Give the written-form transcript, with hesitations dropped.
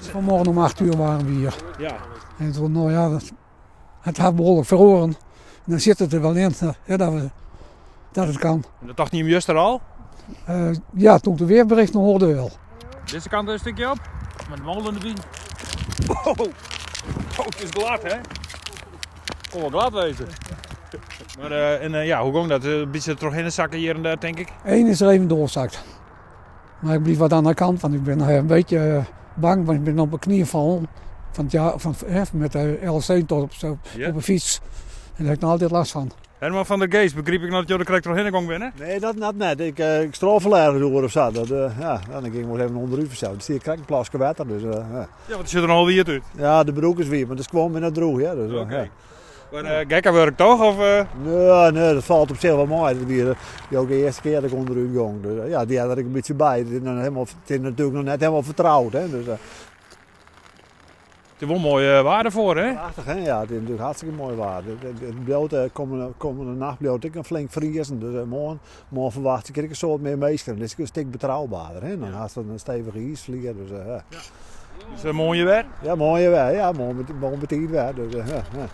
Vanmorgen om 8 uur waren we hier. Ja. En toen, nou ja, het had behoorlijk verloren. En dan zit het er wel in ja, dat, we, dat het kan. En dat dacht niet hem juist er al? Ja, toen ik de weerberichten hoorde wel. Deze kant een stukje op. Met de molen erbij. Oh, oh, het is glad, hè? Kon wel glad wezen. Maar en, ja, hoe ging dat? Een beetje terug zakken hier en daar, denk ik. Eén is er even doorzakt. Maar ik blief wat aan de kant, want ik ben een beetje bang, want ik ben op mijn knieën gevallen. Van het jaar, van, met de LC tot op, zo, Ja. op een fiets. En daar heb ik nog altijd last van. Herman van der Geest, begreep ik nou dat je er correct doorheen kon winnen? Nee, dat net. Ik stroffel ergens door of zo. Dat, ja, dan ging ik maar even onder u zo. Dan zie ik een plasje water. Dus, ja. Ja, want er zit er al weer uit. Ja, de broek is weer, maar dat is gewoon weer naar droeg. Ja, dus, Oké. ja. Maar gekke werk toch? Of? Nee, nee, dat valt op zich wel mooi. Dat was ook de eerste keer dat ik onder u ging. Dus, ja, die had er een beetje bij. Het is, nog helemaal, het is natuurlijk nog net helemaal vertrouwd. Hè, dus, Het is wel mooie waarde voor, hè? Prachtig, hè? Ja, het is natuurlijk hartstikke mooi waar. Het bloot, komende nacht bloot ik een flink vriezen. Dus morgen verwacht ik een soort meer meester. Dat is een stuk betrouwbaarder. Hè? Dan had het een stevige ijsvlier. Dus, ja. Dus mooie weer? Ja, mooie weer. Ja, morgen meteen weer. Dus, ja, ja.